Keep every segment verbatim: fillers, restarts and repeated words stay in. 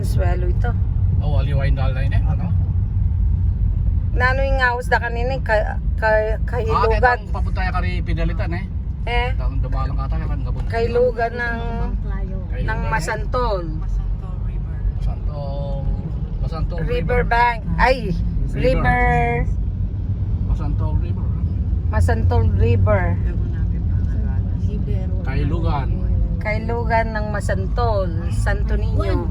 Suelo ito. O, aliwa ing dalan na ini, e, ano? Nanu ing aus da kanini? Ka, ka, Kahilugan. Papunta ya kari Fidelitan, e. E. Tang dumalang kata ya kan gabun. Kahilugan ng, ng Masantol. Masantol River. Masantol, Masantol River. River bank. Ay, River. Masantol River. Masantol River. Kahilugan. Kahilugan ng Masantol, Santo Niño.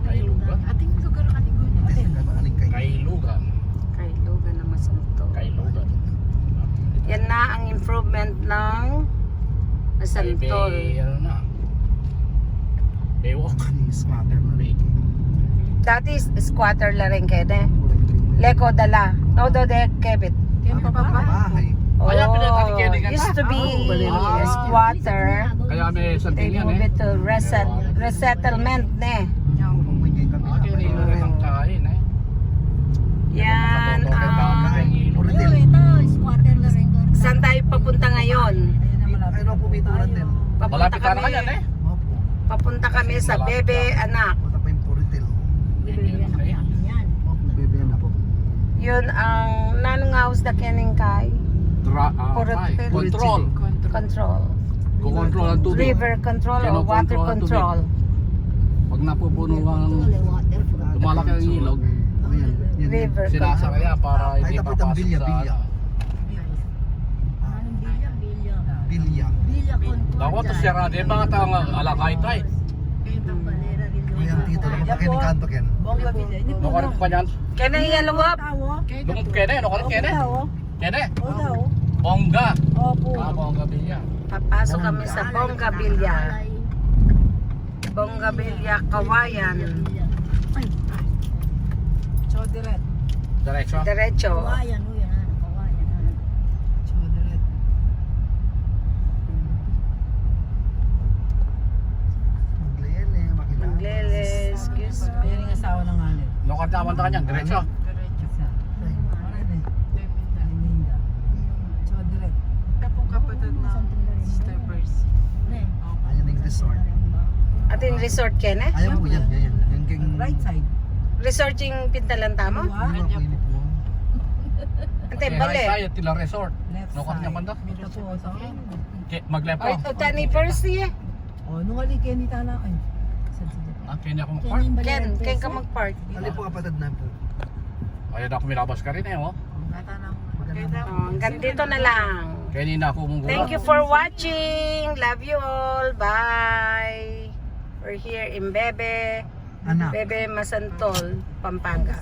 Kahilugan. Ating lugar, Kahilugan. Kahilugan. Kahilugan ng Masantol. Kahilugan. Yan na ang improvement ng Masantol. May, may, ano na. May walk. Squatter na rin. Dati squatter la rin kene. Leko da la. Todo de kebit. Kaya pala, kaya kaya kaya used to be a squatter. Kaya may something yan, e. They moved it to reset-, resettlement, ne. Akin, e, ang kain, e. Yan, um, Puritil. Saan tayo papunta ngayon? Ay, no, pumituran din. Papunta kami. Malapit na yan, e. Opo. Papunta kami sa Bebe Anak. Punta pa yung Puritil. Bebe Anak yan. Opo, Bebe Anak. Yun ang nanungaus da kening kay. Control. Control. Control ang tubig. River control o water control. Pag napupuno ang, lumalaki ang ilog, river control. Sinasara yan para hindi mapasok sa bilya. Bilya. Bilya. Dapat to siyarado yung mga tao nga alakay tayo. Ayan, tito, nakapakinig ka, Anto, Ken. Bongga Bilya. Hindi po. Nakapakinig ka niyan. Kene, yalwap. Nung kene, nakapakinig kene. Kene? Opo. Bongga. Opo. Ah, Bongga Bilya. Papasok kami sa Bongga Bilya. Bongga Bilya, Kawayan. Ay. So, diret. Diretso? Diretso. Kawayan, uy, ano, Kawayan, ano. So, diret. Maglele, makilala. Maglele, excuse me. Yan ang asawa ng ale. Nokar naman ta kanya, diretso. Diretso. Ay, Linda. Tsaka direct. Tapos kapatid ng Sister Percy. Ayan yung resort. Atin resort kene? Ayan po, yan, yan, yan. Yung king- Right side. Resort yung pintalan tamo? Dalawa. Hindi po, hindi po. Ante, bale. Ay, ay, tila resort. Left side. Nokar naman daw. Ito po, ito. Ke-, magleft po. Ay, ito, tani Percy, e. O, nung ali, Kenny tana, ay. Saan si Jeff? Ah, Kenny ako mag-park? Ken, Ken ka mag-park. Ano po, kapatid na po? Ay, ako, milabas ka rin, e, o. Maganda. O, hanggang dito na lang. Kenny na ako mong gulat. Thank you for watching. Love you all. Bye. We're here in Bebe. Anak. Bebe Masantol, Pampanga.